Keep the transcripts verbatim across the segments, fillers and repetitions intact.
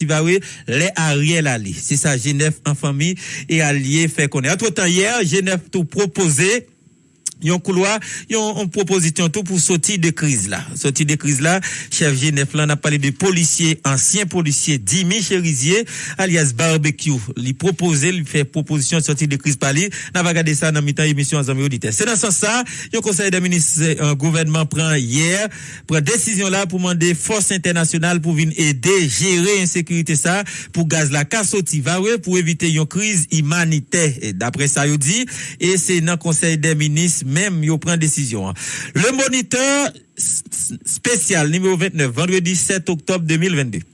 Tivawé lè Ariel ale. Se sa G nèf an fanmi e alye fè konnen. Antretan, yè, G nèf tou pwopoze yon koulwa, yon, yon pwopozisyon tou pou soti de kriz la. Soti de kriz la, chèf G nèf lan, n ap pale de polisye, ansyen polisye Dimy Chérizier, alyas Barbecue. Li pwopoze, li fè pwopozisyon soti de kriz pa li. N a va gade sa nan mitan emisyon an, zanmi oditè. Se nan sans sa, yon konsèy de minis, eh, gouvènman pran yè, pran desizyon la pou mande fòs entènasyonal pou vin ede jere ensekirite sa, pou gaz la ka soti vare pou evite yon kriz imanitè, e daprè sa yo di, e se nan konsèy de minis menm yo pran desizyon an. Le Moniteur s- s- spécial numéro vingt-neuf, vendredi sept octobre deux mille vingt-deux.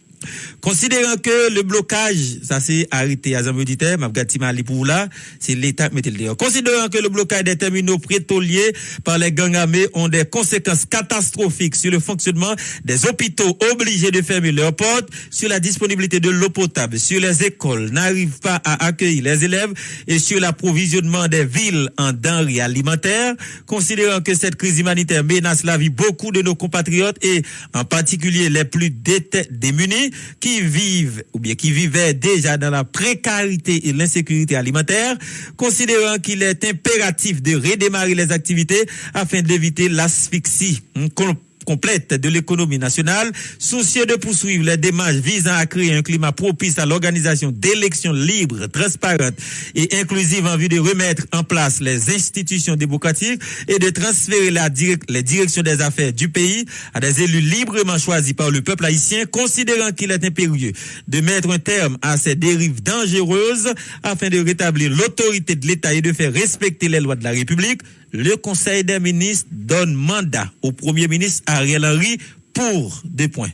Konsideran ke le blokaj, sa se arete a, zanmi oditè, m ap gad ti mali pou ou la, se Leta k mete l deyò. Considérant que le blocage des terminaux pétroliers par les gangs armés ont des conséquences catastrophiques sur le fonctionnement des hôpitaux obligés de fermer leurs portes, sur la disponibilité de l'eau potable, sur les écoles n'arrivent pas à accueillir les élèves et sur l'approvisionnement des villes en denrées alimentaires, considérant que cette crise humanitaire menace la vie beaucoup de nos compatriotes et en particulier les plus déte- démunis qui vivent ou bien qui vivaient déjà dans la précarité et l'insécurité alimentaire, considérant qu'il est impératif de redémarrer les activités afin d'éviter l'asphyxie, hmm, com- complète de l'économie nationale, soucieux de poursuivre les démarches visant à créer un climat propice à l'organisation d'élections libres, transparentes et inclusives en vue de remettre en place les institutions démocratiques et de transférer la direc- les directions des affaires du pays à des élus librement choisis par le peuple haïtien, considérant qu'il est impérieux de mettre un terme à ces dérives dangereuses afin de rétablir l'autorité de l'État et de faire respecter les lois de la République, le Conseil des ministres donne mandat au Premier ministre Ariel Henry pour deux points.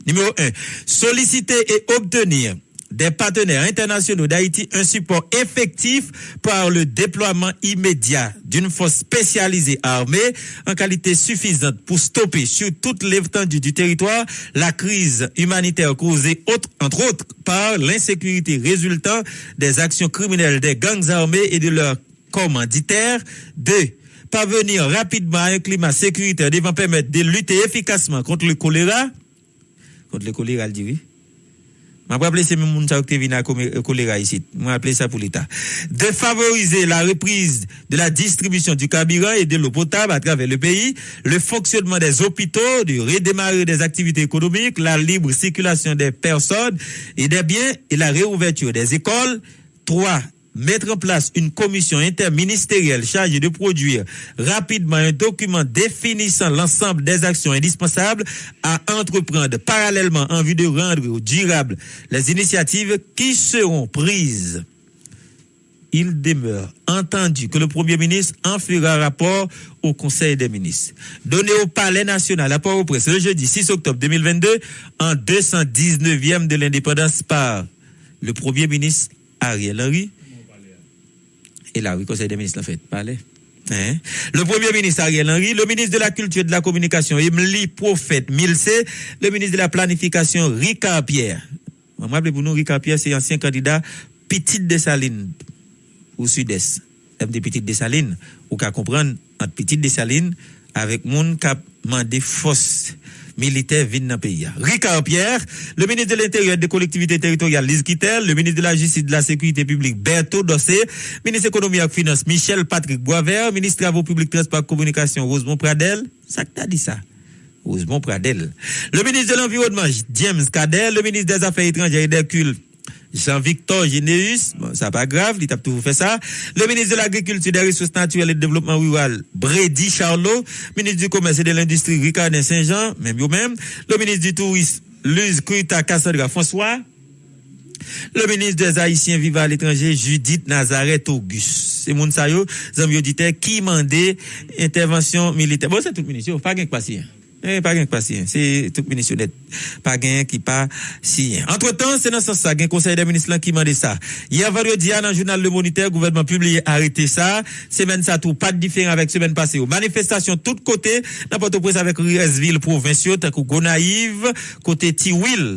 Numéro un, solliciter et obtenir des partenaires internationaux d'Haïti un support effectif par le déploiement immédiat d'une force spécialisée armée en qualité suffisante pour stopper sur toute l'étendue du territoire la crise humanitaire causée, autre- entre autres, par l'insécurité résultant des actions criminelles des gangs armés et de leurs commanditaires. Deux, parvenir rapidement à un climat sécuritaire devant permettre de lutter efficacement contre le choléra. Kont le kolera, l di wi. M ap raple se menm moun sa yo ki te vin ak kome- kolera isit. Mwen raple sa pou Leta. De favoriser la reprise de la distribution du carburant et de l'eau potable à travers le pays, le fonctionnement des hôpitaux, de redémarrer des activités économiques, la libre circulation des personnes et des biens et la réouverture des écoles. Trois, mettre en place une commission interministérielle chargée de produire rapidement un document définissant l'ensemble des actions indispensables à entreprendre parallèlement en vue de rendre durables les initiatives qui seront prises. Il demeure entendu que le Premier ministre en fera rapport au Conseil des ministres. Donné au Palais national à Port-au-Prince le jeudi six octobre deux mille vingt-deux, en deux cent dix-neuvième de l'indépendance par le Premier ministre Ariel Henry. E la, wi, Konsèy dè Minis lan fèt, palè. Hein? Le Premier ministre Ariel Henry, le ministre de la Culture et de la Communication Emmelie Prophète Milcé, le ministre de la Planification Ricard Pierre. Mwen raple pou nou, Ricard Pierre se ansyen kandida Pitit Desalin pou Sidès. Lè m di Pitit Desalin, ou ka konprann ant Pitit Desalin avèk moun k ap mande fòs militè vin nan peyi a. Ricard Pierre, le ministre de l'Intérieur et des Collectivités Territoriales, Lise Quitel, le ministre de la Justice et de la Sécurité Publique, Berto Dorcé, minis ekonomi ak finans, Michel Patrick Boisvert, minis travo piblik, transpò ak kominikasyon, Rosemond Pradel. Sa k ta di sa? Rosemond Pradel. Le ministre de l'Environnement, James Cadet, le ministre des Affaires étrangères et des cultes, Jean-Victor Généus, bon, sa pa grav, li t ap toujou fè sa. Le ministre de l'Agriculture, des Ressources naturelles et du Développement rural, Bredy Charlot, ministre du Commerce et de l'Industrie, Ricardin Saint-Jean, menm yo menm. Le ministre du Tourisme, Luz Curita Cassandra François. Le ministre des Haïtiens vivant à l'étranger, Judith Nazareth Auguste. Se moun sa yo, zanmi oditè, ki mande entèvansyon militè. Bon, se tout minis yo, pa gen k pa siyen. Eh, pa gen k pa siyen. Se tout minis yo nèt. Pa gen ki pa siyen. Antretan, se nan sans sa, gen Konsèy dè Minis lan ki mande sa. Yè vandredi a, nan jounal Le Moniteur, gouvènman pibliye arete sa. Semèn sa tou, pa t diferan avèk semèn pase yo. Manifestasyon tout kote, nan Pòtoprens avèk rès vil pwovens yo, tankou Gonayiv, kote Ti Wil,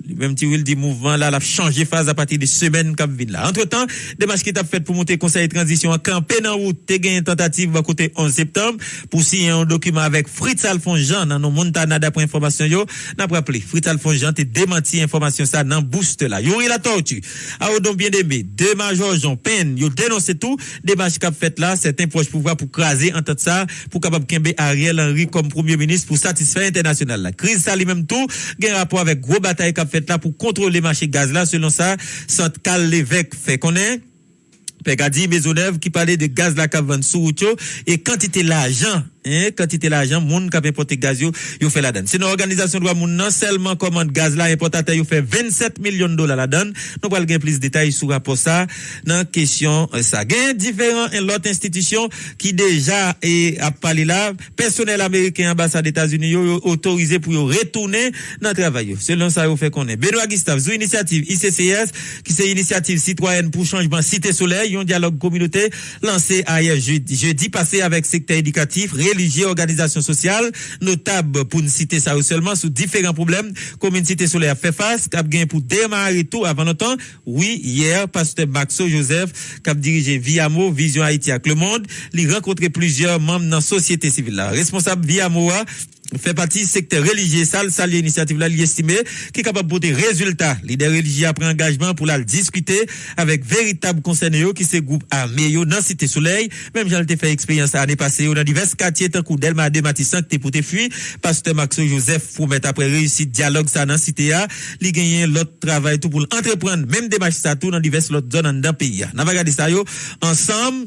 Li menm, Ti Wil di mouvman la, l ap chanje faz apati de semèn k ap vin la. Antretan, demach ki t ap fèt pou monte Konsèy Tranzisyon an kanpe nan wout. Te genyen tantativ bò kote onz septanm pou siyen yon dokiman avèk Fritz Alphonse Jean nan non Montana, daprè enfòmasyon yo. N ap raple, Fritz Alphonse Jean te demanti enfòmasyon sa nan Boost la. Youri Latortue, Aodon Bien-Aimé, De Major Jean Pen, yo denonse tou demach k ap fèt la, sèten pwòch pouvwa pou kraze antant sa pou kapab kenbe Ariel Henry kòm premye minis pou satisfè entènasyonal la. Kriz sa li menm tou gen rapò avèk gwo batay k ap fèt la pou kontwole mache gaz la, selon sa Sant Carl Lévesque fè konnen. Pè Gady Maisonneuve ki pale de gaz la k ap vann sou wout yo e kantite lajan, en, kantite lajan moun k ap enpòte gaz yo, yo fè ladann. Selon òganizasyon dwa moun nan, sèlman kòmand gaz la, enpòtatè yo fè vennsèt milyon dola ladann. Nou pral gen plis detay sou rapò sa nan kesyon, eh, sa. Gen diferan, eh, lòt enstitisyon ki deja, eh, ap pale la. Pèsonèl ameriken anbasad Etazini yo, yo otorize pou yo retounen nan travay yo, selon sa yo fè konnen. Benoît Gustave, sou inisyativ I C C S, ki se Inisyativ Sitwayèn pou Chanjman Site Solèy, yon dyalòg kominote lanse ayè jedi, jedi pase avèk sektè edikatif, relijye, òganizasyon sosyal, notab, pou n site sa yo sèlman, sou diferan pwoblèm komin Site Solèy ap fè fas, k ap gen pou demare tou avan lontan. Wi, yè, pastè Maxo Joseph, k ap dirije Viyamo, Vizyon Ayiti ak Lemonn, li rankontre plizyè manm nan sosyete sivil la. Responsab Viyamo a fè pati sektè relijye sa, l salye inisyativ la, li estime ki kapab pote rezilta. Lidè relijye a pran angajman pou l al diskite avèk veritab konsène yo, ki se gwoup ame yo nan Site Solèy, menm jan l te fè eksperyans ane pase yo nan divès katye tankou Dèlma de, Matisan k te pote fwi. Pastè Maxo Joseph pwomèt, apre reyisit dyalòg sa nan site a, li genyen lòt travay tou pou l antreprann menm demach sa tou nan divès lòt zòn anndan peyi a. N a va gade sa yo ansanm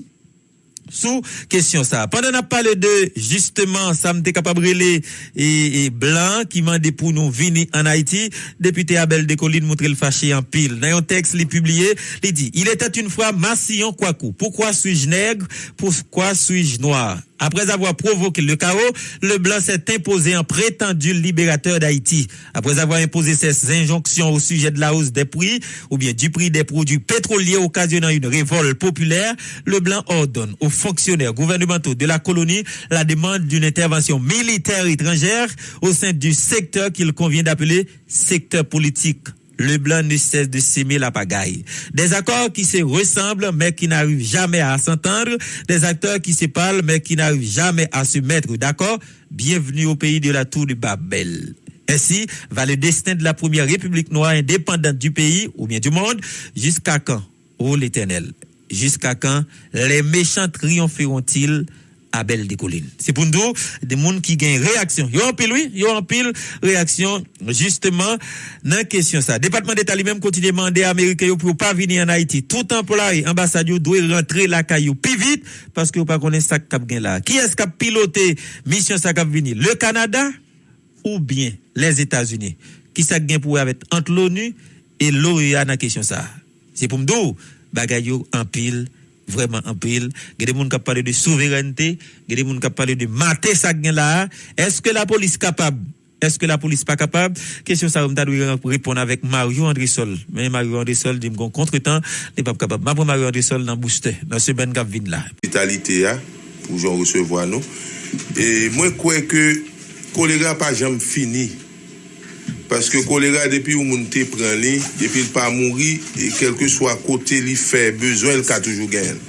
sou kesyon sa. Pandan n ap pale de, jisteman, sa m te kapab rele, e, e, blan ki mande pou nou vini ann Ayiti, depite Abel Descollines montre l fache anpil. Nan yon tèks li pibliye, li di: Il était une fois Massillon Kouakou. Pourquoi suis-je nègre? Pourquoi suis-je noir? Après avoir provoqué le chaos, le blanc s'est imposé en prétendu libérateur d'Haïti. Après avoir imposé ses injonctions au sujet de la hausse des prix ou bien du prix des produits pétroliers occasionnant une révolte populaire, le blanc ordonne aux fonctionnaires gouvernementaux de la colonie la demande d'une intervention militaire étrangère au sein du secteur qu'il convient d'appeler secteur politique. Le blanc ne cesse de semer la pagaille. Des accords qui se ressemblent mais qui n'arrivent jamais à s'entendre, des acteurs qui se parlent mais qui n'arrivent jamais à se mettre d'accord. Bienvenue au pays de la tour de Babel. Ainsi va le destin de la première république noire indépendante du pays, ou bien du monde. Jusqu'à quand, ô l'Éternel? Jusqu'à quand les méchants triompheront-ils? Abel Descollines. Se pou n di w, de moun ki gen reyaksyon. Yo anpil, wi, yo anpil reyaksyon, jisteman, nan kesyon sa. Depatman Deta li menm kontinye mande Ameriken yo pou yo pa vini ann Ayiti. Tout anplwaye anbasad yo dwe rantre lakay yo pi vit, paske yo pa konnen sa k ap gen la. Kiyès k ap pilote misyon sa k ap vini? Le Kanada oubyen Lèzetazini? Kisa k gen pou wè avèk ant l'ONU e l'OEA nan kesyon sa a? Se pou m di w, bagay yo anpil, vrèman anpil. Gen de moun k ap pale de souverènte, gen de moun k ap pale de mate sa k gen la a. Èske lapolis kapab? Èske lapolis pa kapab? Kesyon sa yo, m ta dwe reponn avèk Mario Andresol. Men Mario Andresol di m gen kontretan, li p ap kapab. M ap pran Mario Andresol nan boustè, nan semèn k ap vin la. Ospitalite a, pou jan w resevwa nou. E mwen kwè ke kolera pa janm fini. Paske kolera, depi yon moun te pran li, depi l pa mouri, e kèlkeswa kote li fè bezwen, l ka toujou genyen l.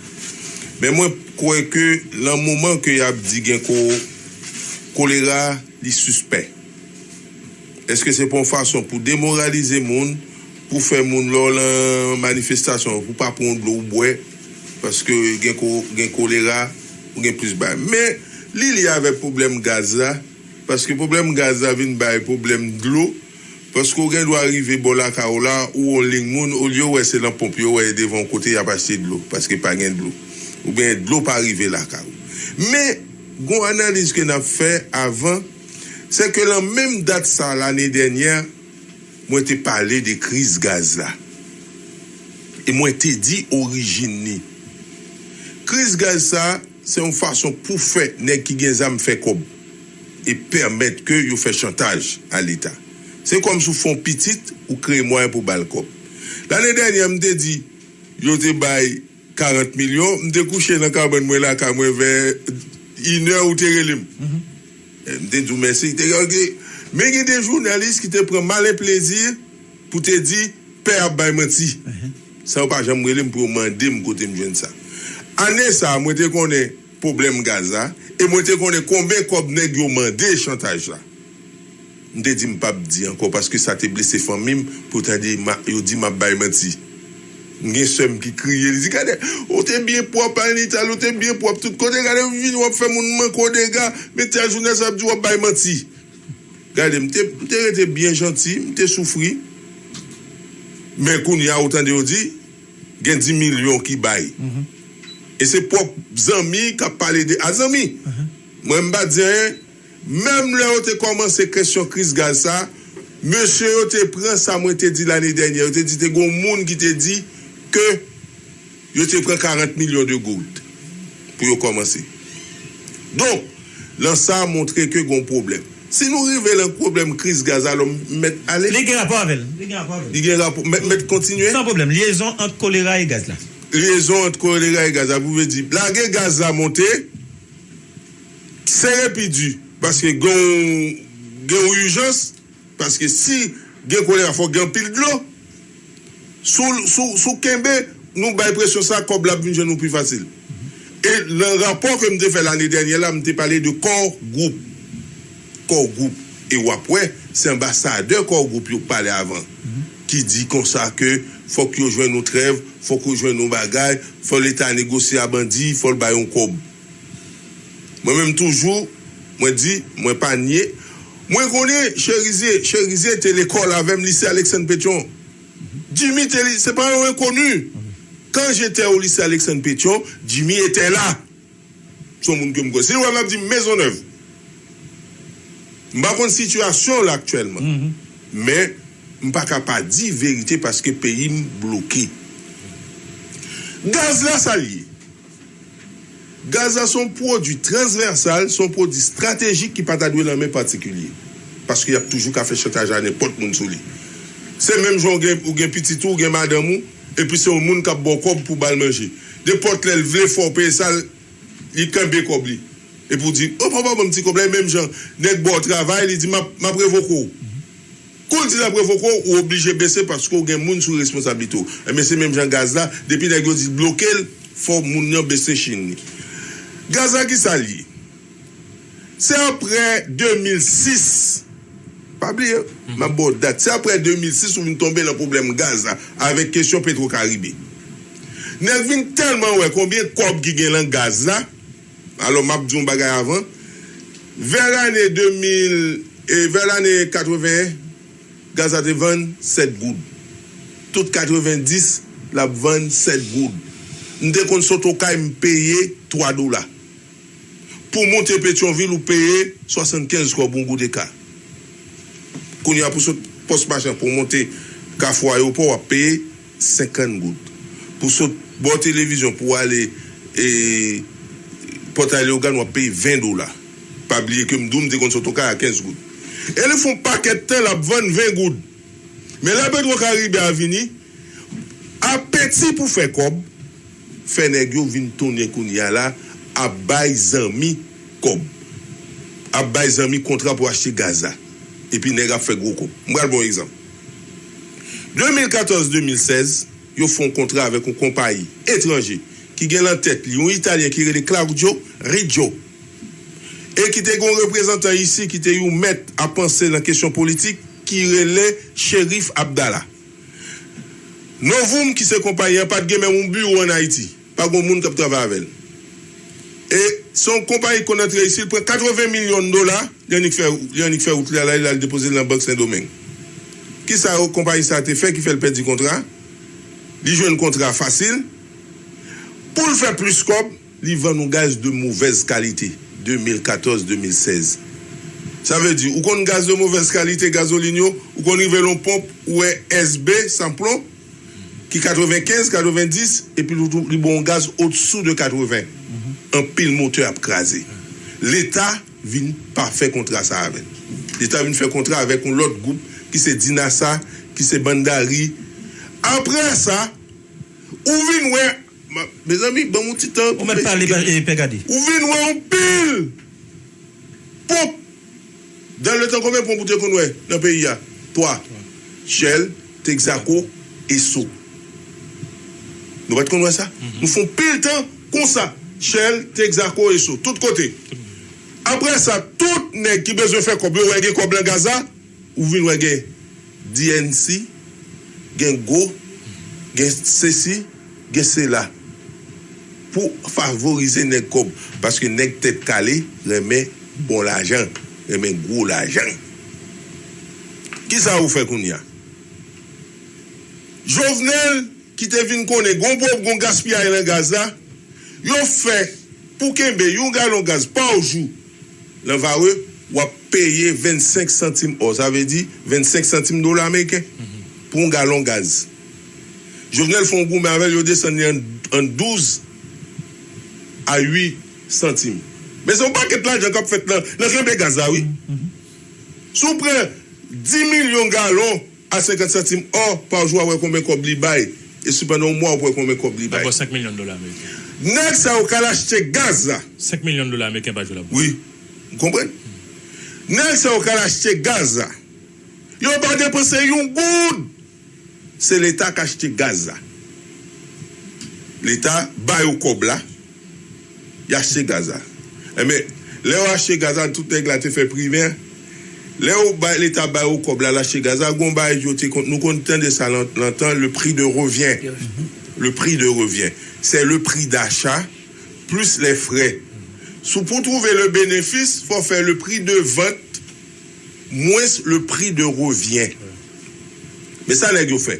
Men mwen kwè ke nan moman ke y ap di gen ko-, kolera, li sispè. Èske se pa yon fason pou demoralize moun, pou fè moun lè w lan manifestasyon, pou pa pran yon dlo w bwè, paske gen ko-, gen kolera, ou gen plis bagay. Men, li lye avèk pwoblèm gaz la, paske pwoblèm gaz la vin bay pwoblèm dlo, paske w gen dwa rive bò lakay w la, ou yon liy moun, olye w wè se lan ponp yo wè devan yon kote y ap achte dlo, paske pa gen dlo. Oubyen dlo pa rive lakay ou. Men, gon analiz ke n ap fè avan, se ke lan menm dat sa lane dènyè, mwen te pale de kriz gaz la. E mwen te di orijin li. Kriz gaz sa, se yon fason pou fè nèg ki gen zam fè kòb e pèmèt ke yo fè chantaj a Leta. Se kòmsi w fè yon pitit, ou kreye mwayen pou ba l kòb. Lane dènyè, m te di, yo te bay karant milyon, m te kouche nan kabann mwen lakay mwen vè inè, ou te rele m. M te di w mèsi. Te gen, men gen de jounalis ki te pran malen plezi pou te di pè ap bay manti. San yo pa janm rele m pou yo mande m kote m jwenn sa. Ane sa a, mwen te konnen pwoblèm gaz la, e mwen te konnen konbyen kòb nèg yo mande chantaj la. M te di m p ap di ankò paske sa te blese fanmi m pou tande yo di m ap bay manti. M gen sè m ki kriye, li di, "Gade, ou te byen pwòp Anital, ou te byen pwòp tout kote, gade, ou vini w ap fè moun manke w dega, men ti a jounen sa ap di w ap bay manti." Gade, m te, m te rete byen janti, m te soufri. Men kounye a, ou tande yo di, gen dis milyon ki bay. E se pwòp zanmi k ap pale de, a zanmi. Mwen, m pa di anyen. Menm lè yo te kòmanse kesyon kriz gaz sa, mesye yo te pran sa mwen te di lane dènyè. Yo te di te gen yon moun ki te di ke yo te pran karant milyon de goud pou yo kòmanse. Donk, lan sa montre ke gon pwoblèm. Si nou rive lan pwoblèm kriz gaz, alò m mèt ale. Li gen rapò avè l. Li gen rapò avè l. Li gen rapò. Mèt, mèt kontinye? San pwoblèm. Lyezon ant kolera e gaz la. Lyezon ant kolera e gaz la. Pou vle di, lage gaz la monte, sere pi di. Paske gen yon, gen yon ijans. Paske si gen kolera, fòk gen anpil dlo. Si w, si w, si w kenbe, nou bay presyon sa, kòb la ap vin jwenn nou pi fasil. E nan rapò ke m te fè lane dènyè la, m te pale de Core Group. Core Group. E w ap wè, se anbasadè Core Group yo k pale avan, ki di konsa ke fòk yo jwenn yon trèv, fòk yo jwenn yon bagay, fò Leta negosye a bandi, fò l bay yon kòb. Mwen menm toujou, mwen di, mwen pa nye. Mwen konnen Cherizier, Cherizier te lekòl avè m, lise Alexandre Pétion. Jimmy te li, se pa yon enkoni. Quand j'étais au lycée Alexandre Pétion, Jimmy était là. Se yon moun ke m kwè. Si l wè m ap di Maisonneuve. M pa konn sitiyasyon l aktyèlman. Men, m pa ka pa di verite paske peyi m bloke. Gaz la, sa l ye? Gaz la se yon pwodui transvèsal, se yon pwodui estratejik ki pa ta dwe nan men patikilye. Paske y ap toujou ka fè chantaj a nenpòt moun sou li. Se menm jan ou gen, ou gen pitit ou, ou gen madanm ou, epi se yon moun k ap ba w kòb pou w ba l manje. Nenpòt lè l vle fè w peye sa, li kenbe kòb li. Epi w di, "O, papa, ban m ti kòb la," e menm jan nèg ba w travay, li di, "M ap, m ap revoke w." Kou l di l ap revoke w, ou oblije bese paske w gen moun sou responsablite w. Enben, se menm jan gaz la, depi nèg yo di bloke l, fò moun nan bese chin li. Gaz la, ki sa l ye? Se aprè de mil sis, pa bliye, m ap ba w dat, se aprè de mil sis ou vin tonbe nan pwoblèm gaz la avèk kesyon Petro Caribe. Nèg vin tèlman wè konbyen kòb ki gen lan gaz la, alò, m ap di yon bagay avan. Vè lane de mil, e, vè lane katreven, gaz la te vann sèt goud. Tout katrevendis, l ap vann sèt goud. M te konn sot Okay, m peye twa dola. Pou w monte Petyonvil, ou peye swasannkenz kòb yon goud eka. Kounye a, pou sot Pòs Machan, pou w monte Kafou Ayewopò, w ap peye senkant goud. Pou sot bò televizyon, pou w ale, e, Pòtay Leyogàn, w ap peye ven dola. Pa bliye ke m di w m te konn sot Okay a kenz goud. E li fè yon pakèt tan l ap vann ven goud. Men lè Petro Caribe a vini, apeti pou fè kòb, fè nèg yo vin tounen kounye a la, ap bay zanmi kòb. Ap bay zanmi kontra pou achte gaz la. Epi nèg ap fè gwo kòb. M pral ba w yon egzanp. De mil katòz, de mil sèz, yo fè yon kontra avèk yon konpayi etranje ki gen lan tèt li yon Italyen ki rele Claudio Riggio. E ki te gen yon reprezantan isi ki te yon mèt a panse nan kesyon politik ki rele Cherif Abdallah. Novoum, ki se konpayi an, pa t gen menm yon biwo ann Ayiti. Pa gen moun k ap travay avè l. E se yon konpayi k konn antre isi, l pran katreven milyon dola, li annik fè, li annik fè wout li a la, li al depoze l nan Bank Sendomeng. Kisa yo, konpayi sa a te fè ki fè l pèdi kontra? Li jwenn kontra fasil. Pou l fè plis kòb, li vann yon gaz de movèz kalite, de mil katòz, de mil sèz. Sa vle di, ou konn gaz de movèz kalite, gazolin yo, ou konn rive lan yon ponp, ou wè S B, sanplon, ki katrevenkenz, katrevendis, epi li, li ba w yon gaz odsou de katreven. Anpil motè ap kraze. Leta vin pa fè kontra sa avè l. Leta vin fè kontra avèk yon lòt gwoup ki se Dinasa, ki se Bandari. Apre sa, ou vin wè, ma-, mezanmi, ban m yon ti tan. Ou mèt pale, e, Pè Gade. Ou vin wè yon pil ponp. Dan le tan, konbyen ponp ou te konn wè nan peyi a? Twa. Shell, Texaco, Esso. Nou pa t konn wè sa? Nou fè yon pil tan konsa. Shell, Texaco, Esso, tout kote. Apre sa, tout nèg ki bezwen fè kòb, yo wè gen kòb nan Gaza, ou vin wè gen D N C, gen Go, gen sesi, gen sela. Pou favorize nèg kòb, paske nèg tèt kale renmen bon lajan, renmen gwo lajan. Kisa ou fè kounye a? Jovenel, ki te vin konnen gon pwob, gon gaspiyay nan gaz la, yo fè pou kenbe yon galon gaz pa jou nan Varreux, w ap peye vennsenk santim ò, sa vle di vennsenk santim dola ameriken pou yon galon gaz. Jovenel fè yon goumen avè l, yo desann li an, an douz a uit santim. Men se yon pakèt lajan k ap fèt nan, nan kenbe gaz la, wi. Si w pran dis milyon galon a senkant santim ò pa jou, a wè konbyen kòb li bay. E si pandan yon mwa, ou wè konbyen kòb li bay. Dabò, senk milyon dola ameriken. Nèg sa yo k al achte gaz la. Senk milyon dola ameriken pa jou la. Wi, m konprann. Nèg sa yo k al achte gaz la, yo pa depanse yon goud. Se Leta k achte gaz la. Leta ba yo kòb la, y achte gaz la. Enben, lè yo achte gaz la, tout nèg la te fè primè. Lè yo bay, Leta ba yo kòb la, l achte gaz la, gon bagay yo te konn, nou konn tande sa lan-, lontan, le prix de revient. Le prix de revient. C'est le prix d'achat plus les frais. Si w pou twouve le bénéfice, fò w fè le prix de vente moins le prix de revient. Men sa nèg yo fè.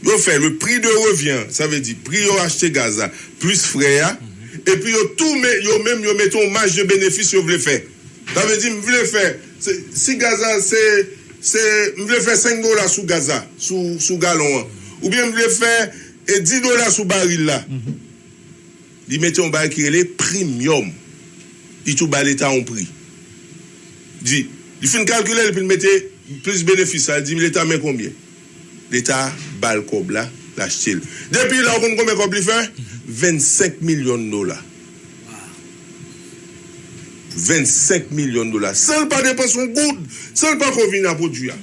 Yo fè le prix de revient, sa vle di pri yo achte gaz la, plis frè a, epi yo tou, men, yo menm, yo mete yon maj de benefis yo vle fè. Sa vle di, m vle fè, se, si gaz la, se, se, m vle fè senk dola sou gaz la, sou, sou galon an. Oubyen m vle fè, e, dis dola sou baril la. Li mete yon bagay ki rele primyòm. Li tou bay Leta yon pri. Di, li fin kalkile, epi l mete plis benefis, sa di Leta men konbyen. Leta ba l kòb la, l achte l. Depi la, ou konn konbyen kòb li fè? Vennsenk milyon dola. Vennsenk milyon dola. San l pa depanse yon goud, san l pa ko vin a pwodui a.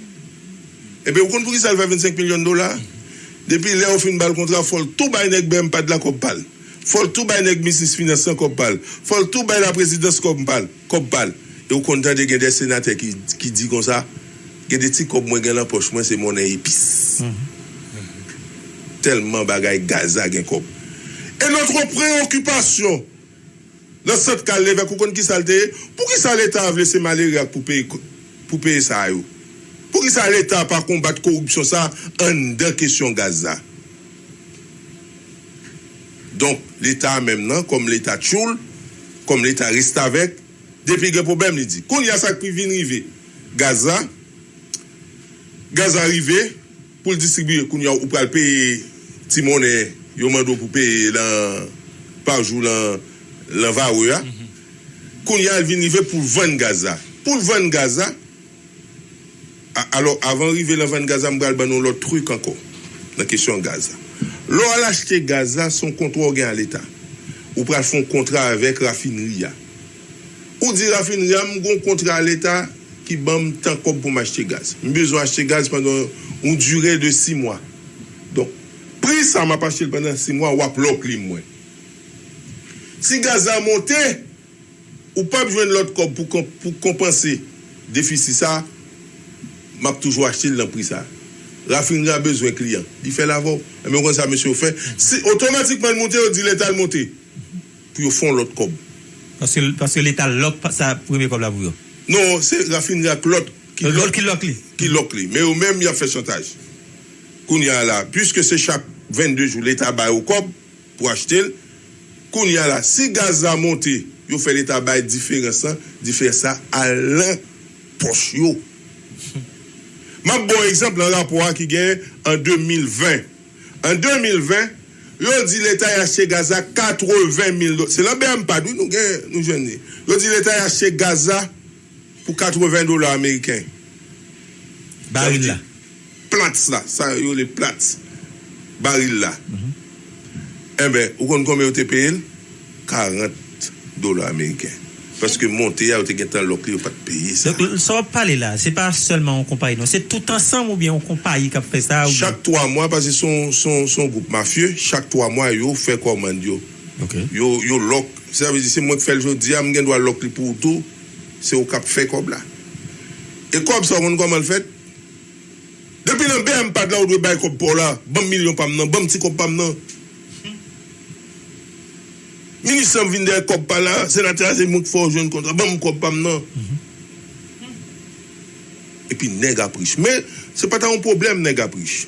Ebyen, ou konn poukisa l fè vennsenk milyon dola? Depi lè yo fin ba l kontra, fò l tou bay nèg B M P A D la kòb pa l. Fò l tou bay nèg Minis Finans lan kòb pa l. Fò l tou bay laprezidans kòb pa l, kòb pa l. E ou konn tande gen de senatè ki, ki di konsa, gen de ti kòb mwen gen nan pòch mwen, se monnen epis. Tèlman bagay gaz la gen kòb. E notre préoccupation, nan sant Karl Lévesque, ou konn kisa l te ye? Poukisa Leta a vle se malere a k pou peye, pou peye sa yo? Poukisa Leta a pa konbat koripsyon sa anndan kesyon gaz la? Donk, Leta a menm nan, kòm Leta tchoul, kòm Leta restavèk, depi gen pwoblèm, li di. Kounye a, sa k vin rive? Gaz la, gaz la rive, pou l distribiye, kounye a, ou pral peye ti monnen yo mande w pou peye lan, pa jou lan, lan Varreux a. Kounye a, l vin rive pou l vann gaz la. Pou l vann gaz la, a, alò, avan rive lan vann gaz la, m pral ban nou yon lòt trik ankò nan kesyon gaz la. Lè w al achte gaz la, se yon kontra w gen a Leta. Ou pral fè yon kontra avèk rafinri a. Ou di rafinri a, m gen yon kontra a Leta ki ban m tan kòb pou m achte gaz. M bezwen achte gaz pandan yon dire de sis mwa. Donk, pri sa m ap achte l pandan sis mwa, w ap lòk li mwen. Si gaz la monte, ou p ap jwenn lòt kòb pou konp-, pou konpanse defisi sa, m ap toujou achte l nan pri sa. Rafinri a bezwen kliyan. Li fè l avè w. Enben, ou konn sa mesye yo fè? Si otomatikman l monte, yo di Leta l monte. Pou yo fè yon lòt kòb. Paske, paske Leta lòk pa, sa premye kòb la pou yo. Non, se rafinri a k lòk, ki lòk, ki lòk li. Ki lòk li. Men yo menm, y ap fè chantaj. Kounye a la, piske se chak vennde jou Leta ba yo kòb pou achte l, kounye a la, si gaz la monte, yo fè Leta bay diferans lan, diferans la al nan pòch yo. M ap ba w egzanp lan rapò a ki genyen an de mil ven. An de mil ven, yo di Leta y achte gaz la katreven mil dola. Se lan B M P A D, wi, nou gen, nou jwenn li. Yo di Leta y achte gaz la pou katreven dola ameriken. Baril la. Plats la, sa yo rele plats. Baril la. Enben, ou konn konbyen yo te peye l? Karant dola ameriken. Paske monte a, yo te gentan lòk li, yo pa t peye sa. Donk, sa w ap pale la, se pa sèlman yon konpayi, non. Se tout ansanm oubyen yon konpayi k ap fè sa? Oubyen... Chak twa mwa, paske se yon, se yon, se yon gwoup mafye, chak twa mwa, yo fè kòmann yo. Yo, yo lòk. Sa vle di, se mwen k fè l jodi a, m gen dwa lòk li pou ou tou. Se ou k ap fè kòb la. E kòb sa, ou konn kòman l fèt? Depi nan B M pad la, ou dwe bay kòb pa w la. Ban m milyon pa m nan, ban m ti kòb pa m nan. Minis lan vin dèyè kòb pa l la, senatè a, se mwen k fè w jwenn kontra, ban m kòb pa m nan. Epi nèg ap rich. Men, se pa ta yon pwoblèm nèg ap rich.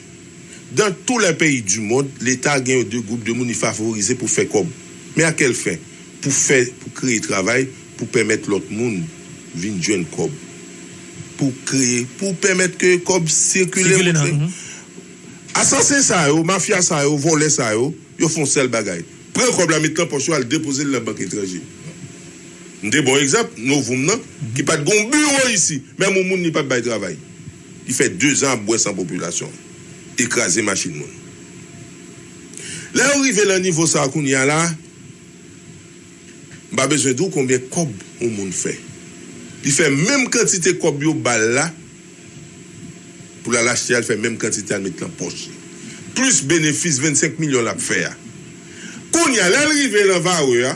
Dans tous les pays du monde, Leta gen yon de gwoup de moun li favorize pou fè kòb. Men a kèl fen? Pou fè, pou kreye travay, pou pèmèt lòt moun vin jwenn kòb. Pou kreye, pou pèmèt ke kòb sikile. Asasen sa yo, mafya sa yo, vòlè sa yo, yo fè yon sèl bagay. Pran kòb la, met nan pòch yo, al depoze l nan bank etranje. M te ba w egzanp, Novoum nan, ki pa t gen yon biwo isi, menm yon moun li pa t bay travay. Li fè dezan ap bwè san popilasyon, e kraze machin moun. Lè yo rive nan nivo sa a kounye a la, m pa bezwen di w konbyen kòb yon moun fè. Li fè menm kantite kòb yo ba l la, pou l al achte a, l fè menm kantite a, l met nan pòch li. Plis benefis vennsenk milyon l ap fè a. Kounye a, lè l rive nan Varreux a,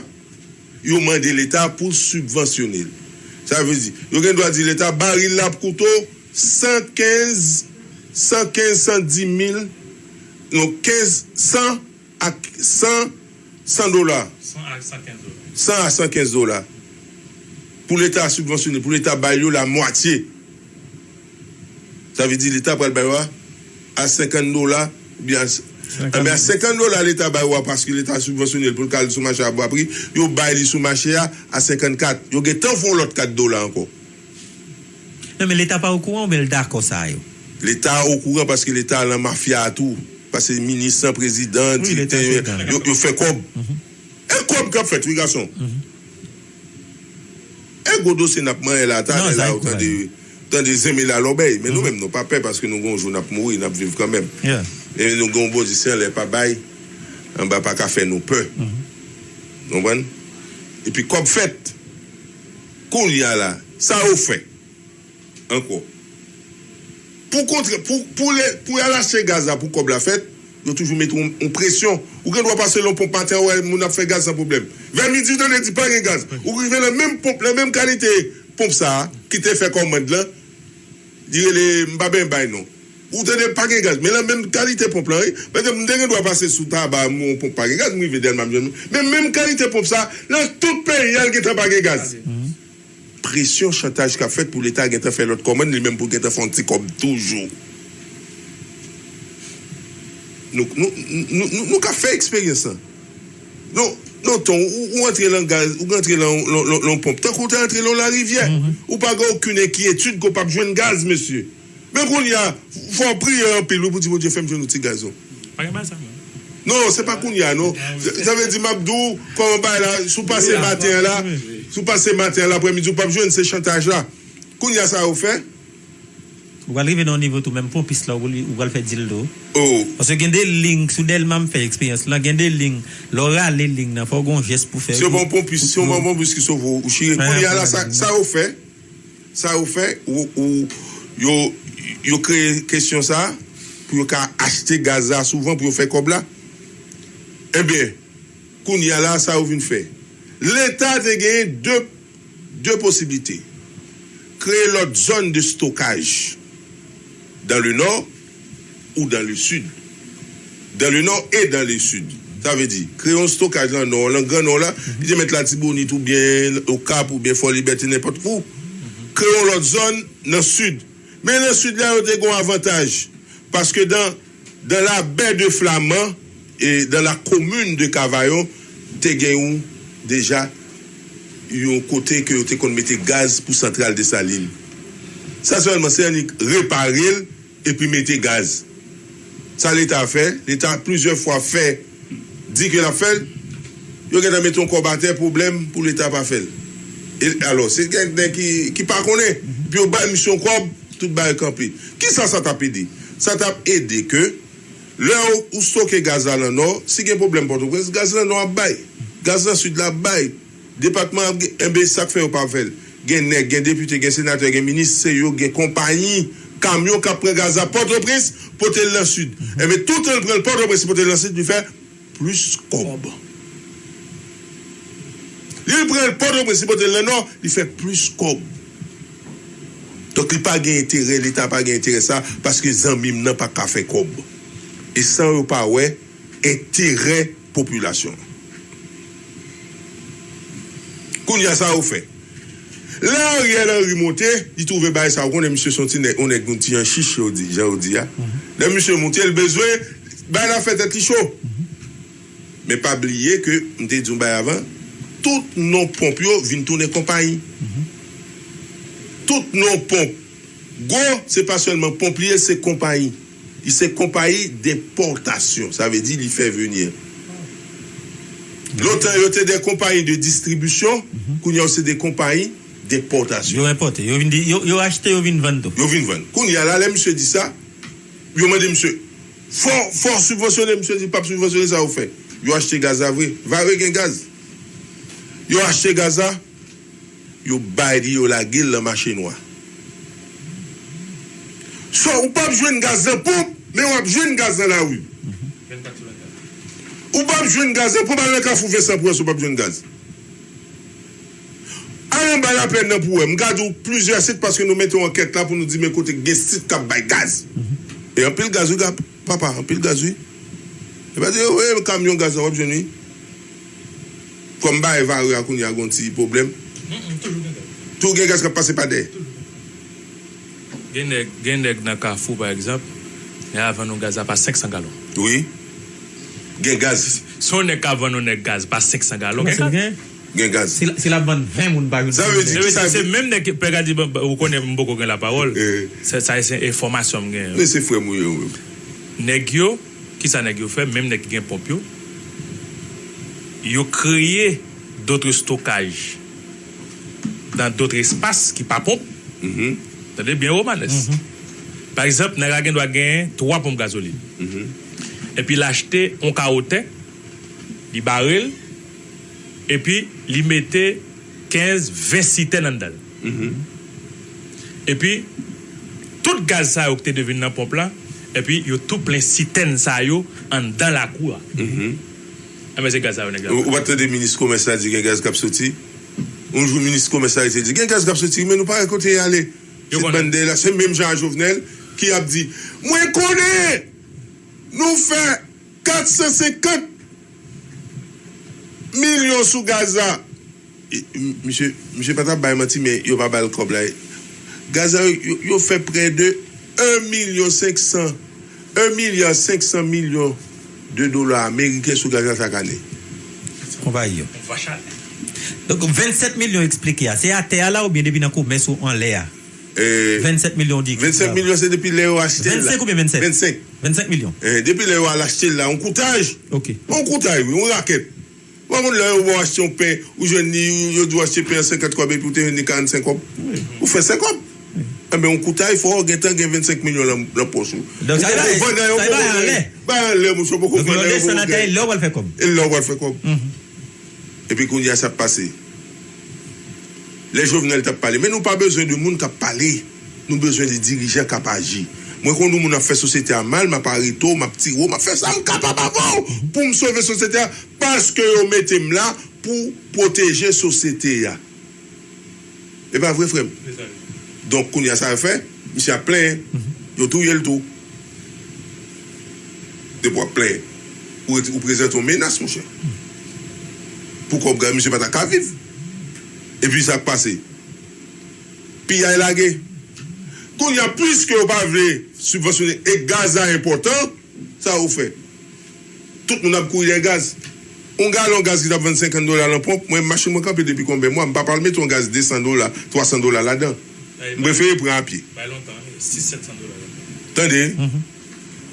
yo mande Leta pou l sibvansyone l. Sa vle di, yo gen dwa di Leta, baril la ap koute w san kenz, san kenz, san dis mil, non, kenz, san ak san, san dola. San a san kenz dola. San a san kenz dola. Pou Leta sibvansyone, pou Leta bay yo lamwatye. Sa vle di Leta pral bay yo a, a senkant dola, oubyen a, anben, a senkant dola Leta bay yo a, paske Leta sibvansyone l pou l ka al sou mache a bwa pri, yo bay li sou mache a a senkannkat. Yo gentan fè yon lòt kat dola ankò. Non, men Leta pa okouran oubyen l dakò sa yo? Leta okouran paske Leta nan mafya a tou. Paske minis lan, prezidan, direktè, yo, yo fè kòb. E kòb k ap fèt, wi, gason. E gwo dosye n ap manyen la, talè la, ou tande, tande zenmela lòbèy. Men nou menm, nou pa pè paske nou gen yon jou n ap mouri, n ap viv kanmenm. E nou gen yon Bondye, se anlè pa bay, anba pa ka fè nou pè. Ou konprann? Epi kòb fèt. Kounye a la, sa yo fè ankò. Pou kontre, pou, pou, lè, pou y al achte gaz la, pou kòb la fèt, yo toujou mete yon, yon presyon. Ou gen dwa pase l yon ponp maten, ou wè moun ap fè gaz san pwoblèm. Vè midi, ou tande di pa gen gaz. Ou rive nan menm ponp, nan menm kalite ponp sa a, ki te fè kòmand lan, li rele, m pa benyen bay non. Ou tande pa gen gaz. Men nan menm kalite ponp lan, wi. Paske m te gen dwa pase sou Taba, m wè yon ponp pa gen gaz, m rive Dèlma, m jwenn. Men menm kalite ponp sa, nan tout peyi a, l gentan pa gen gaz. Presyon, chantaj k ap fèt pou Leta gentan fè lòt kòmann, li menm pou l gentan fè yon ti kòb toujou. Nou, nou, nou, nou, nou ka fè eksperyans lan. Non, non, Ton, ou, ou antre lan gaz, ou antre lan, lan, lan, lan ponp, tankou w te antre lan larivyè. Ou pa gen okenn enkyetid ke w p ap jwenn gaz, mesye. Men kounye a, fò w priye anpil, wi, pou di Bondye fè m jwenn yon ti gaz, non. Pa gen bagay sa, non. Non, se pa kounye a, non. Sa, sa vle di, m ap di w, kòman bagay la, si w pase maten an la, si w pase maten an, laprèmidi, ou p ap jwenn, se chantaj la. Kounye a, sa yo fè. Ou pral rive nan yon nivo tou, menm ponpis la, ou li, ou pral fè dil tou. Paske gen de liy sou Dèlma, m fè eksperyans lan, gen de liy, lè w rale liy nan, fò w gen yon jès pou fè. Se yon ponpis, se yon ponpis ki sove w, ou chire. Kounye a la, sa, sa yo fè, sa yo fè, ou, ou, yo, yo kreye kesyon sa, pou yo ka achte gaz la souvan, pou yo fè kòb la. Ebyen, kounye a la, sa yo vin fè. Leta te genyen de de posiblite. Kreye lòt zòn de stokaj dans le nord ou dans le sud. Dans le nord et dans le sud. Sa vle di, kreye yon stokaj nan nò, nan Gran Nò la, li te mèt Latibonit oubyen Okap oubyen Fò Libète, nenpòt kou. Kreye yon lòt zòn nan sid. Men nan sid la, yo te gen yon avantaj. Paske dans, dans la baie de Flaman, e dans la commune de Cavaillon, te gen yon, deja, yon kote ke yo te konn mete gaz pou santral Desalin. Sa sèlman, se annik repare l epi mete gaz. Sa Leta fè, Leta plizyè fwa fè, di ke l ap fè l, yo gentan mete yon kòb atè, pwoblèm pou Leta pa fè l. E alò, se gen nèg ki, ki pa konnen, epi yo bay misye yon kòb, tout bagay kanpe. Kisa sa t ap ede? Sa t ap ede ke lè ou, ou stoke gaz la nan Nò, si gen pwoblèm Pòtoprens, gaz nan Nò ap bay. Gaz nan Sid la ap bay. Depatman ap gen, enben, sa k fè yo pa fè l? Gen nèg, gen depite, gen senatè, gen minis, se yo gen konpayi kamyon k ap pran gaz la Pòtoprens, pote l nan Sid. Enben, toutan l pran l Pòtoprens, li pote l nan Sid, li fè plis kòb. Li pran l Pòtoprens, li pote l nan Nò, li fè plis kòb. Donk, li pa gen enterè, Leta pa gen enterè sa, paske zanmi m nan pa ka fè kòb. E san yo pa wè enterè popilasyon an. Kounye a, sa yo fè? Lè Ariel Henry monte, li twouve bagay sa, ou konnen misye se yon ti nèg, yon nèg, yon ti jan chich, yo di, jan yo di a. Lè misye monte, l bezwen bay la fè tèt li cho. Men pa bliye ke m te di yon bagay avan, tout non ponp yo vin tounen konpayi. Tout non ponp. Gwo, se pa sèlman ponp li ye, se konpayi. Li se konpayi depòtasyon. Sa vle di li fè vini. Lontan, yo te de konpayi de distribisyon, kounye a, yo se de konpayi depòtasyon. Yo enpòte, yo vin di, yo, yo achte, yo vin vann tou. Yo vin vann. Kounye a la, lè misye di sa, yo mande misye, fò, fò sibvansyone, misye di, p ap sibvansyone, sa yo fè. Yo achte gaz la vre. Vare gen gaz. Yo achte gaz la, yo bay li, yo lage l nan mache nwa. So, ou p ap jwenn gaz nan ponp, men w ap jwenn gaz nan lari. Ou p ap jwenn gaz nan ponp, al nan Kafou Vensan pou wè si w p ap jwenn gaz. Al anba laplèn nan pou wè. M ka di w plizyè sit paske nou mete yon ankèt la pou nou di men kote gen sit k ap bay gaz. E anpil gaz wi, papa, anpil gaz wi. E pa di, wi, kamyon gaz la w ap jwenn wi. Kòm bay vare a kounye a gon ti pwoblèm. Toujou gen gaz k ap pase pa dèyè. Gen nèg, gen nèg nan Kafou, pa egzanp, nèg la vann nou gaz la pa senk san galon. Wi. Gen gaz. Si yon nèg ka vann yon nèg gaz pa senk san galon, gen gaz. Gen gaz. Si l ap vann ven moun pa jou. Sa vle di, se menm nèg ki, pè ka di, ou konnen m poko gen lapawòl. Sa, sa se enfòmasyon m gen. Men se frè m ou ye, ou menm. Nèg yo, kisa nèg yo fè? Menm nèg ki gen ponp yo, yo kreye dòt stokaj dans d'autres espaces ki pa ponp. Tande byen, Romanes. Pa egzanp, nèg la gen dwa genyen twa ponp gazolin. Epi l achte yon kawo tè, li bare l, epi li mete kenz, ven sitèn anndan l. Epi, tout gaz sa yo ki te devin nan ponp la, epi yo tou plen sitèn sa yo anndan lakou a. Enben, se gaz sa yo nèg la. Ou, ou pa t tande minis komès la di gen gaz k ap soti? Yon jou minis komès la rete di gen gaz k ap soti, men nou pa wè kote y ale. Yo konnen. Bann dèyè la, se menm jan a Jovenel ki ap di, mwen konnen nou fè kat san senkant milyon sou gaz la. E, m-, misye, misye pa t ap bay manti, men yo pa ba l kòb la. Gaz la, yo, yo, yo fè prè de un milyon senk san, un milya senk san milyon de dola ameriken sou gaz la chak ane. Konpayi yo. Donk, vennsèt milyon eksplike a, se atè a la oubyen depi nan komès ou anlè a? Vennsèt milyon ou di. Vennsèt milyon se depi lè yo achte l la. Vennsenk oubyen vennsèt? Vennsenk. Vennsenk milyon. Eh, depi lè yo al achte l la, yon koutaj. Ok. Yon koutaj, wi, yon rakèt. Ou pa konn lè yo ba w achte yon pen, ou jwenn li, yo di w achte pen an senkant kòb epi ou te jwenn li karannsenk kòb. Ou fè senk kòb. Enben, yon koutay, fò w gentan gen vennsenk milyon nan, nan pòch ou. Donk, sa e pa, sa e pa anlè. Bay anlè, monchè, poko vann anlè, poko gen. Lè w desann atè, e lè w pral fè kòb. E lè w pral fè kòb. Epi kounye a, sa ap pase. Lè Jovenel t ap pale, men nou pa bezwen de moun k ap pale. Nou bezwen de dirijan k ap aji. Mwen konn yon moun ap fè sosyete a mal, m ap arete w, m ap tire w, m ap fè sa m kapab avè w pou m sove sosyete a, paske yo mete m la pou pwoteje sosyete a. E pa vre, frè m? Donk, kounye a, sa yo fè, misye ap plenyen. Yo touye l tou. Depi w ap plenyen, ou ret-, ou prezante yon menas, monchè. Pou kòb gaz, misye pa ta ka viv. Epi sa k pase? Piyay lage. Kounye a, piske yo pa vle sibvansyone e gaz la enpòtan, sa yo fè? Tout moun ap kouri dèyè gaz. Yon galon gaz ki t ap vann senkant dola nan ponp, mwen, machin mwen kanpe depi konbyen mwa, m pa pral mete yon gaz de san dola, twa san dola ladan. M prefere pran a pye. Bay lontan, sis, sèt san dola. Tande?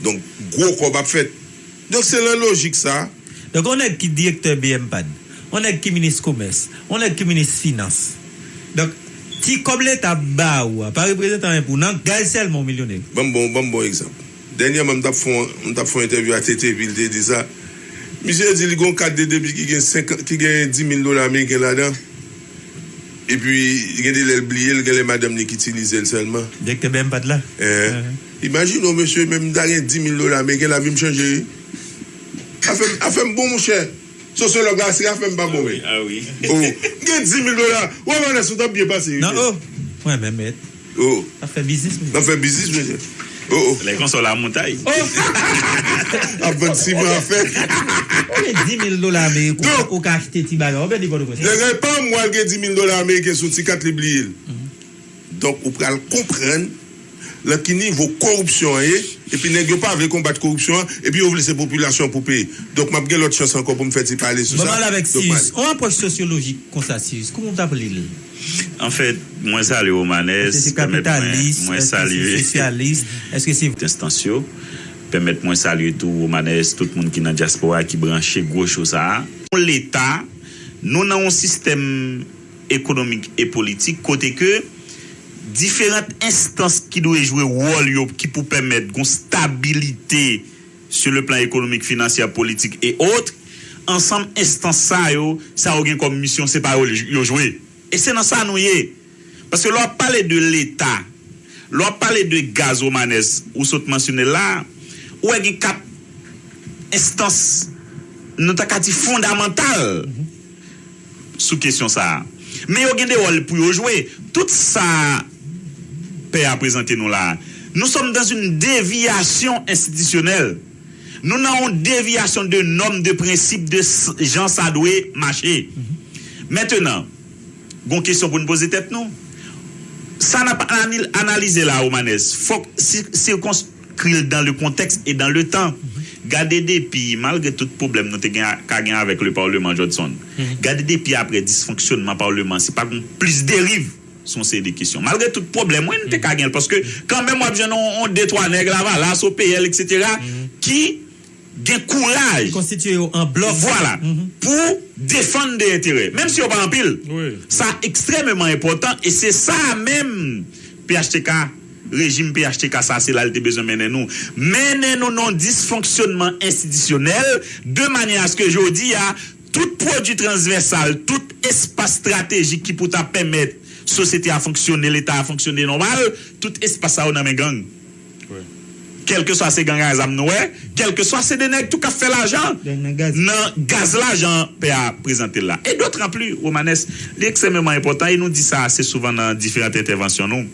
Donk, gwo kòb ap fèt. Donk, se nan lojik sa. Donk, yon nèg ki direktè B M pad, yon nèg ki minis komès, yon nèg ki minis finans. Donk, ti kòb Leta ap ba ou a, pa reprezante anyen pou ou. Nan gaz sèlman, ou milyonè. Ban m bon, ban m bon egzanp. Dènyèman, m t ap fè yon, m t ap fè yon entèvyou a T T, epi l te di sa. Misye di li gon kat de debi ki gen senk, ki gen dis mil dola ameriken ladan. Epi, gen de lè l bliye l, gen lè madanm li ki itilize l sèlman. Direktè B M pat la. Eh, imajine w, mesye, menm m ta gen dis mil dola ameriken, lavi m chanje, wi. Afè m, afè m bon, monchè. Sosyològ la, se afè m pa bon, men. Ah wi. Oh, m gen dis mil dola. Wè, Vanessa, ou t ap byen pase, wi. Non, oh, mwen menm, mèt. Oh. N ap fè biznis, mesye. N ap fè biznis, mesye. Oh, oh. Lè konsa, w la montay. Oh! Ap vann siman afè. Ou gen dis mil dola ameriken, ou ka achte ti bagay, ou pèdi Pòtoprens. Nèg la pa mwen gen dis mil dola ameriken sou ti kat li bliye l. Donk, ou pral konprann nan ki nivo koripsyon an ye, epi nèg yo pa vle konbat koripsyon an, epi yo vle se popilasyon pou peye. Donk, m ap gen lòt chans ankò pou m fè ti pale sou sa. Bon, m ale avèk Donk, m Sis. Yon apwòch sosyolojik konsa, Sis, kòman w t ap li l? Anfèt, mwen salye Romanes, Èske se pèmèt mwen, kapitalis? Mwen Èske se salye sosyalis? Èske se tout enstans yo. Pèmèt mwen salye tou Romanes, tout moun ki nan dyaspora ki branche gwo cho sa a. Yon Leta, nou nan yon sistèm ekonomik e politik kote ke diferan enstans ki dwe jwe wòl yo ki pou pèmèt gon stabilite sur le plan économique, financier, politique et autres, ansanm enstans sa yo, sa yo gen kòm misyon, se pa yo yo jwe. E se nan sa nou ye. Paske lè w ap pale de Leta, lè w ap pale de gaz Romanes, ou sot mansyone l la, ou wè gen kat enstans, nou ta ka di fondamantal sou kesyon sa a. Men yo gen de wòl pou yo jwe. Tout sa pè a prezante nou la a, nous sommes dans une déviation institutionnelle. Nou nan yon deviyasyon de nòm, de prensip, de s- jan sa dwe mache. Mentenan, gon kesyon pou n poze tèt nou. Sa n ap anil- analize la, Romanes, fòk si- sikons- kri l dans le contexte et dans le temps. Gade depi, malgre tout pwoblèm nou te gen, ka gen avèk le Parlement, Jodson, gade depi apre disfonksyonman Parlement, se pa gen plis deriv sou yon seri de kesyon. Malgre tout pwoblèm, wi, nou te ka gen l, paske kanmenm w ap jwenn yon, yon de twa nèg Lavalas, O P L, et cetera, ki gen kouraj Konstitye yo an blòk. Vwala. Pou defann de enterè. Menm si yo pa anpil, Wi. Sa ekstrèmeman enpòtan e se sa menm P H T K, rejim P H T K sa, se la l te bezwen mennen nou. Mennen nou nan yon disfonksyonman enstitisyonèl de manyè aske jodi a, tout pwodui transvèsal, tout espas estratejik ki pou ta pèmèt sosyete a fonksyone, Leta a fonksyone nòmal, tout espas sa yo nan men gang. Kèlkeswa se gang a zam nou wè, kèlkeswa se de nèg tou k ap fè lajan nan gaz lajan pè a prezante l la. E dotranpli, Romanes, li ekstrèmeman enpòtan, e nou di sa ase souvan nan diferan entèvansyon nou.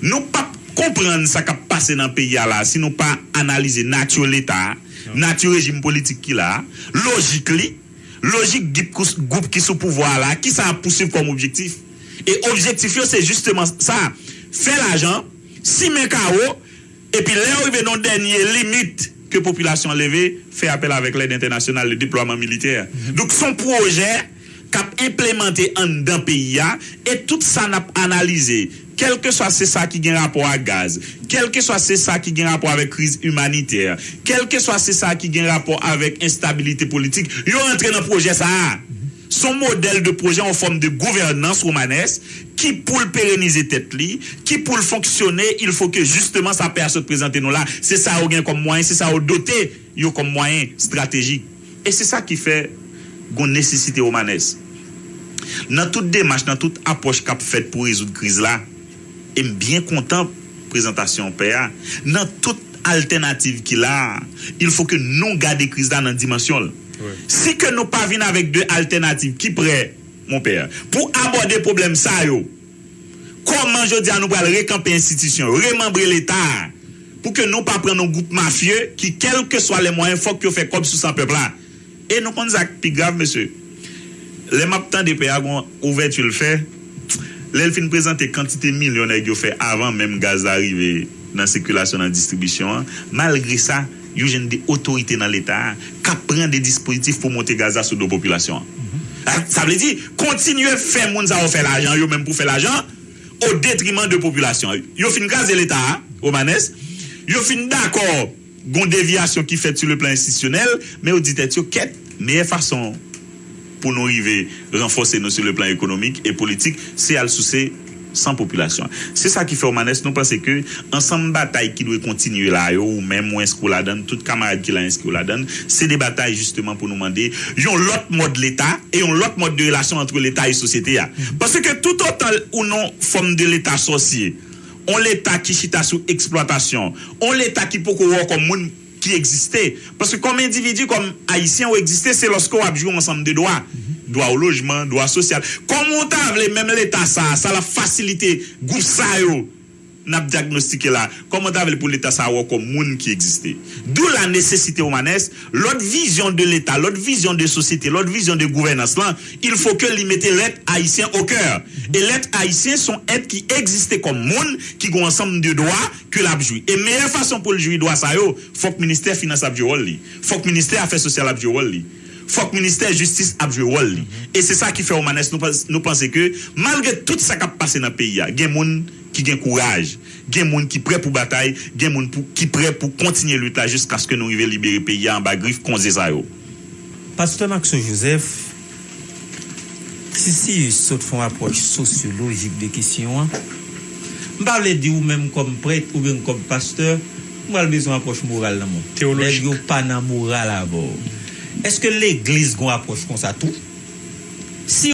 Nou p ap konprann sa k ap pase nan peyi a la si nou pa analize nati Leta a, nati rejim politik ki la a, lojik li, lojik gwoup ki sou pouvwa a la, kisa y ap pousuiv kòm objektif. E objektif yo se jisteman sa, fè lajan, simen kawo, epi lè yo rive nan yon dènye limit ke popilasyon an leve, fè apèl avèk lèd entènasyonal, le deplwaman militè. Donk, se yon pwojè k ap enplemante anndan peyi a, e tout sa n ap analize, kèlkeswa se sa ki gen rapò ak gaz, kèlkeswa se sa ki gen rapò avèk kriz imanitè, kèlkeswa se sa ki gen rapò avèk enstabilite politik, yo rantre nan pwojè sa a. Se yon modèl de pwojè, yon fòm de gouvènans Romanes ki pou l perenize tèt li, ki pou l fonksyone, il faut que justement sa pè a sot prezante nou la, se sa yo gen kòm mwayen, se sa yo dote yo kòm mwayen estratejik. E se sa ki fè gon nesesite Romanes. Nan tout demach, nan tout apwòch k ap fèt pou rezoud kriz la, e m byen kontan prezantasyon pè a, nan tout altènativ ki la, il faut que nou gade kriz la nan dimansyon l. Si ke nou pa vin avèk de altènativ ki prè, mon pè, pou abòde pwoblèm sa yo, kòman jodi a nou pral rekanpe enstitisyon yo, remanbre Leta a, pou ke nou pa pran nan gwoup mafye ki, kèlkeswa lè mwayen, fòk yo fè kòb sou san pèp la. E nou konn sa k pi grav, mesye. Lè m ap tande pè a gon ouvèti l fè, lè l fin prezante kantite milyon nèg yo fè avan menm gaz la rive nan sikilasyon, nan distribisyon an, malgre sa, yo jwenn de otorite nan Leta a k ap pran de dispozitif pou monte gaz la sou do popilasyon an. Sa, sa vle di, kontinye fè moun sa yo fè lajan, yo menm pou fè lajan, o detriman de popilasyon an. Yo fin kraze Leta a, Romanes, yo fin dakò gon devyasyon ki fèt sou le plan enstitisyonèl, men yo di tèt yo, kèt, meyè fason pou nou rive ranfòse nou sou le plan ekonomik e politik, se al souse san popilasyon an. Se sa ki fè Omanès nou panse ke ansanm batay ki dwe kontinye la yo, ou menm ou enskri w ladan l, tout kamarad ki la enskri w ladan l, se de batay jisteman pou nou mande yon lòt mòd Leta e yon lòt mòd de relasyon ant Leta e sosyete a. Paske toutotan ou nan yon fòm de Leta sòsye, yon Leta ki chita sou eksplwatasyon, yon Leta ki poko wè w kòm moun ki egziste. Paske kòm endividi, kòm Ayisyen, ou egziste, se lòske w ap jwi yon ansanm de dwa. Dwa o lojman, dwa sosyal. Kòman w ta vle menm Leta sa a, sa l ap fasilite gwoup sa yo n ap dyagnostike la, kòman w ta vle pou Leta sa a wè w kòm moun ki egziste? D'où la nécessité Omanès, lòt vizyon de Leta, lòt vizyon de sosyete, lòt vizyon de gouvènans lan, il faut que li mete lèt ayisyen au cœur. E lèt ayisyen se yon èt ki egziste kòm moun ki gen yon ansanm de dwa ke l ap jwi. E meyè fason pou l jwi dwa sa yo, fòk ministè finans ap jwe wòl li. Fòk ministè afè sosyal ap jwe wòl li. Fòk ministè jistis ap jwe wòl li. E se sa ki fè Omanès nou, pans- nou panse ke malgre tout sa k ap pase nan peyi a, gen moun ki gen kouraj, gen moun ki prè pou batay, gen moun pou, ki prè pou kontinye lit la jiskaske nou rive libere peyi a anba grif konze sa yo. Pastè Maxo Joseph, si Sirus sot fè yon apwòch sosyolojik de kesyon an, m pa vle di ou menm kòm prèt oubyen kòm pastè, m pral bezwen apwòch moral nan men w. Nèg yo pa nan moral avè w. Èske legliz gen yon apwòch konsa tou? Si